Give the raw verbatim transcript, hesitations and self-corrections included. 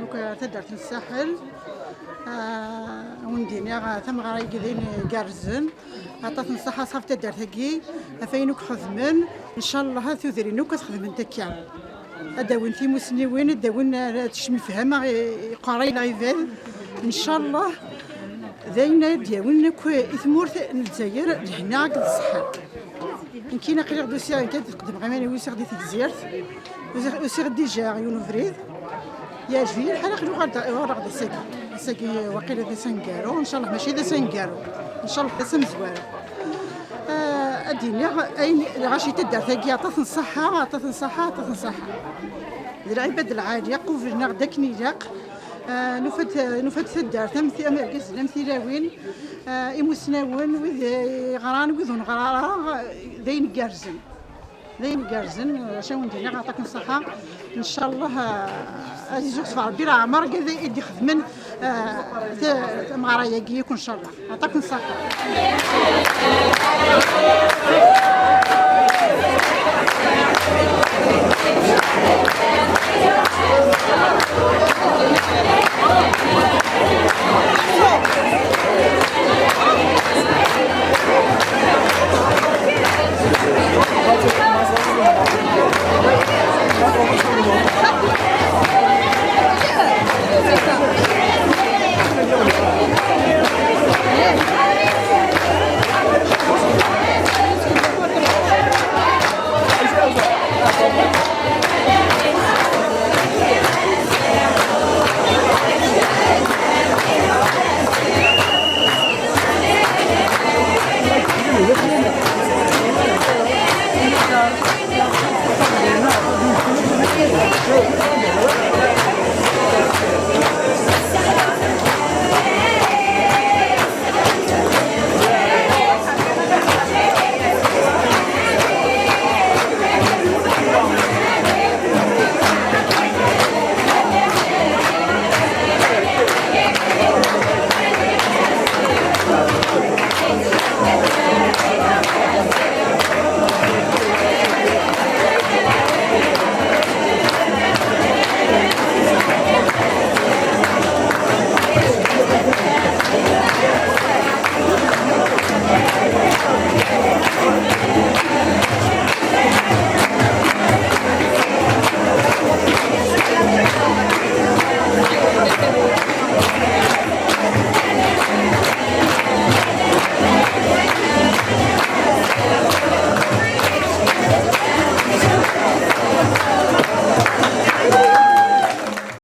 Donc, taddart n Ssaḥel, ah, wen-d-iniɣ, ah, tameɣra-agi d ayen igerrzen. Aṭas n ṣṣeḥḥa ṣṣab taddart-agi, ɣef ayen akk xedmen. Ncallah tudrin akk ad xedment akka. Ad d-awin timusniwin, ad d-awin, ad tecmefham iqerray lɛibad. Ncallah d ayen ad d-yawin akk i tmurt n Lezzayer lehna akked ṣṣeḥḥa. Nekkini aql-i ɣ-d usiɣ, nekk ad qeddmeɣ iman-iw, usiɣ di Tegzirt. Usiɣ, usiɣ dija yiwen ubrid. Yeɛjeb-iyi lḥal, aql-i uɣaleɣ-d, uɣaleɣ-d ass-agi. Ass-agi waqila d ass aneggaru, ncallah mačči d ass aneggaru, ncallah d ass amezwaru. Ah, ad d-iniɣ ayen, lɣaci taddart-agi, aṭas n ṣṣeḥḥa, aṭas n ṣṣeḥḥa, aṭas n ṣṣeḥḥa. D lɛibad lɛali, qublen-aɣ-d akken ilaq. Ah, nufa-d, nufa-d taddart am ti-, am irgazen, am tilawin, ah, imusnawen, wid yeɣran, wid ur neɣri ara, d ayen igerrzen. D ayen igerrzen, acu awen-d-iniɣ, aṭas n ṣṣeḥḥa. Ncallah, ah, ad yezzuɣ Rebbi leɛmer, i d-ixedmen, ah, ta-, tameɣra-agi yakk, ncallah. Aṭas n ṣṣeḥḥa.